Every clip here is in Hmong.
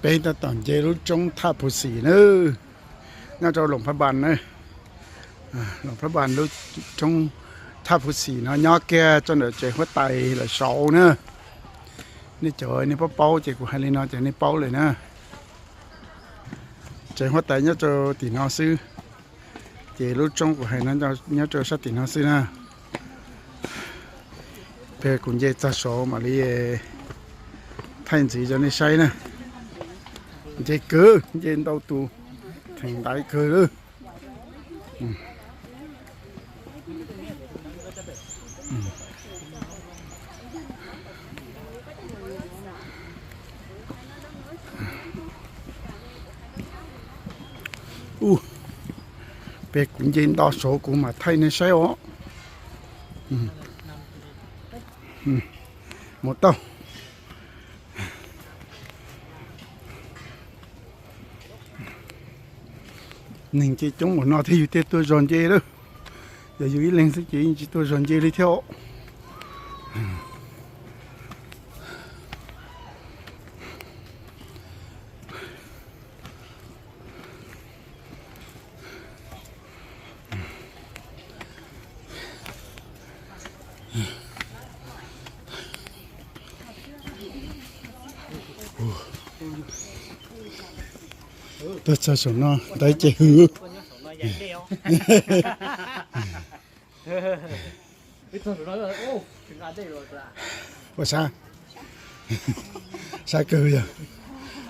Peb tab tom nce lub roob Thaj Phuv Xim na, nyob rau Loos Phab Npas na. Loos Phab Npas lub roob Thaj Phuv Xim no nyob kiag rau ntawm tsev huab tais lawm saud na. Nej cov nej paub paub ces kuv hais li no ces nej paub lawm na. Tsev huab tais nyob rau tim no xwb, ces lub roob kuv hais no nyob rau sab tim no xwb na. Peb kuv nce txog saud mam li thaij ntxiv rau nej saib na. Nce kawg, nce ntau tus theem ntaiv kawg lawm. Peb kuv nce nto saud kuv mam thaij nej saib os. Mus tau. Neeg nce coob ua no thiab yus thiaj tuaj zog nce lawm. Yog yus ib leeg xwb ces yeej tsis tuaj zog nce li thiab. Tuaj txog saum no ntaiv ces hwm. Ua sab, sab kawg yog,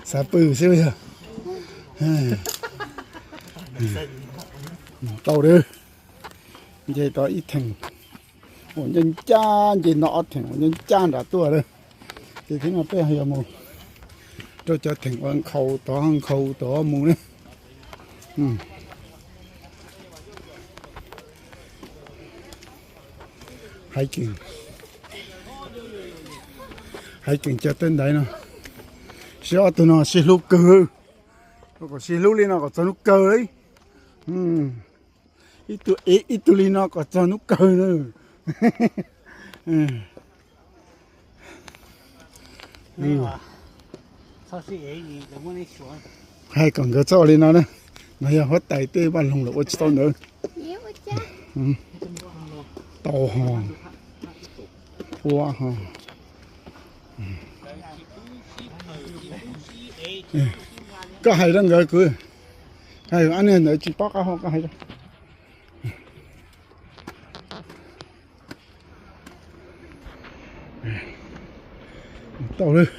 sab pw xwb yog. Tau lawm, nce tau ib theem, ua ncaj ncaj nce no ob theem ua ncaj ncaj nram tuaj lawm. Ces thiab no peb yog mus rau cov theem uas nkhaus tod nkhaus tod mus na. Haiv Keem, Haiv Keem cov teb ntaiv no, sib ob tug no sib hlub kawg. Kom sib hlub li no kom txog hnub kawg li. Ib tug ev ib tug li no kom txog hnub kawg na. Hais kom nkawd txhob ua li no na. No yog huab tais tej vaj loog lawm ua tsis tau ntawd. Tau ho, ua ho. Koj hais rau nkawd kwv, hais ab niag ntawd tsis paub qab hau koj hais rau. Tau lawm,